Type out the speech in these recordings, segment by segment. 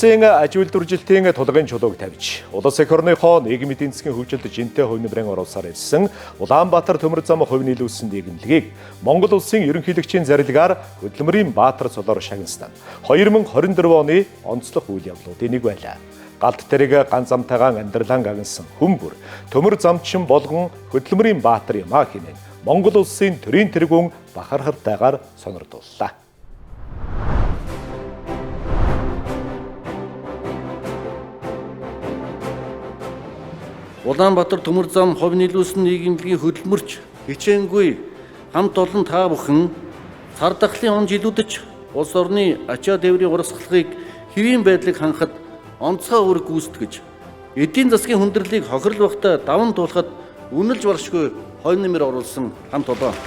Улсын аж үйлдвэрлэлтийн тулгын чулууг тавьж, улс эх орныхоо нийгмийн эдийн засгийн хөгжилд жинтэй хувь нэмрэн оруулсаар ирсэн Улаанбаатар төмөр зам хувь нийлүүлсэн нийгэмлэгийг Монгол улсын ерөнхийлөгчийн зарилгаар хөдөлмөрийн баатар цолоор шагнасан. 2024 оны онцлог үйл явдлуудын нэг байлаа. Галт тэрэг ган замтайгаан амьдралаа гагнасан хүн бүр төмөр замчин болгон хөдөлмөрийн баатар юм а хэмээн Монгол улсын төрийн тэргүүн бахархалтайгаар сонирдууллаа. Улаанбаатар төмөр зам хувь нийлүүлсэн нийгэмлэгийн хөдөлмөрч хичээнгүй хамт олон та бүхэн цар тахлын он жилүүдэч улс орны ачаа дээврийн урагсгалыг хэвийн байдлыг хангахад онцгой үүрэг гүйцэтгэж эдийн засгийн хүндрэлийг хохирол багтаа даван туулахад үнэлж баршгүй хувь нэмэр оруулсан хамт олон.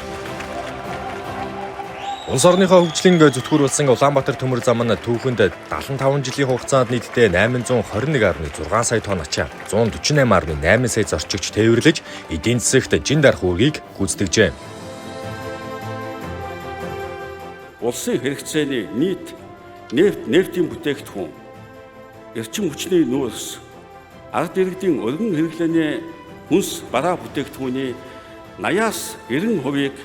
Улс орныхоо хөгжлийн зүтгүүр болсон Улаанбаатар төмөр зам нь түүхэнд 75 жилийн хугацаанд нийтдээ 821.6 сая тонн ачаа, 148.8 сая зорчигч тээвэрлэж эдийн засагт жин дарах үүргийг гүйцэтгэжээ. Улсын хэрэгцээний нийт нефть, нефтийн бүтээгдэхүүн, эрчим хүчний нүүрс, ард иргэдийн өргөн хэрэглээний хүнс бараа бүтээгдэхүүний 80-аас 90%-ийг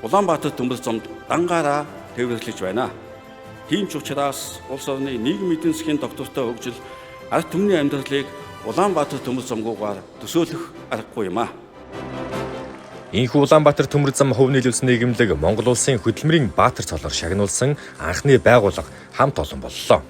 Улаанбаатар төмөр замд дангаараа тээвэрлэж байна. Тийм ч учраас улс орны нийгмийн эдийн засгийн тогтвортой хөгжил ард түмний амьдралыг Улаанбаатар төмөр замгуугаар төсөөлөх аргагүй юм а. Энэхүү Улаанбаатар төмөр зам хувь нийлүүлсэн нийгэмлэг Монгол улсын хөдөлмөрийн баатар цолоор шагнуулсан анхны байгууллага хамт олон боллоо.